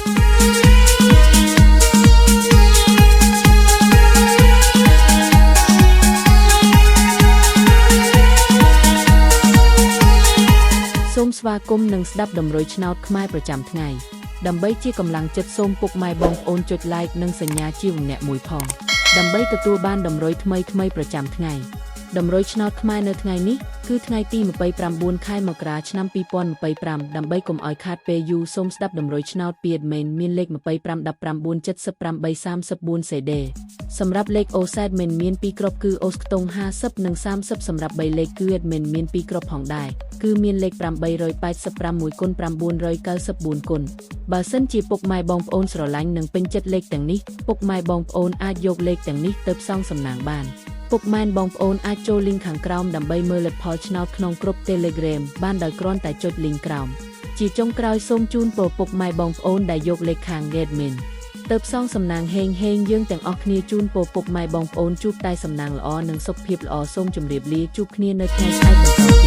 សូមស្វាគមន៍និងស្ដាប់តម្រុយឆ្នោតខ្មែរប្រចាំថ្ងៃដើម្បីជាកម្លាំងចិត្តសូមពុកម៉ែបងប្អូនចុច Like និងសញ្ញាជាវម្នាក់មួយផងដើម្បីទទួលបានតម្រុយថ្មីៗប្រចាំថ្ងៃតម្រុយឆ្នោតខ្មែរនៅថ្ងៃនេះគឺថ្ងៃទី29ខែមករាឆ្នាំ2025ដើម្បីកុំឲ្យខាតពេលយូរសូមស្ដាប់តម្រុយឆ្នោតពី admin មានលេខ25 19 78 34 CD សម្រាប់លេខអូសែតមិនមាន2គ្រាប់គឺអូសខ្ទង់50និង30សម្រាប់3លេខគឺ admin មាន2គ្រាប់ផងដែរគឺមានលេខ885គុណ994គុណបើសិនជាពុកម៉ែបងប្អូនស្រឡាញ់និងពេញចិត្តលេខទាំងនេះពុកម៉ែបងប្អូនអាចយកលេខទាំងនេះទៅផ្សងសំណាងបានពុកម៉ែបងប្អូនអាចចូលលីងខាងក្រោមដើម្បីមើលលទ្ធផលឆ្នោតក្នុងក្រុម Telegram បានដោយគ្រាន់តែចុចលីងក្រោមជាចុងក្រោយសូមជូនពរពុកម៉ែបងប្អូនដែលយកលេខខាង Admin ទៅផ្សងសំណាងហេងហេងយើងទាំងអស់គ្នាជូនពរពុកម៉ែបងប្អូនជួបតែសំណាងល្អនិងសុខភាពល្អសូមជម្រាបលាជួបគ្នានៅថ្ងៃស្អែកបន្តទៀត។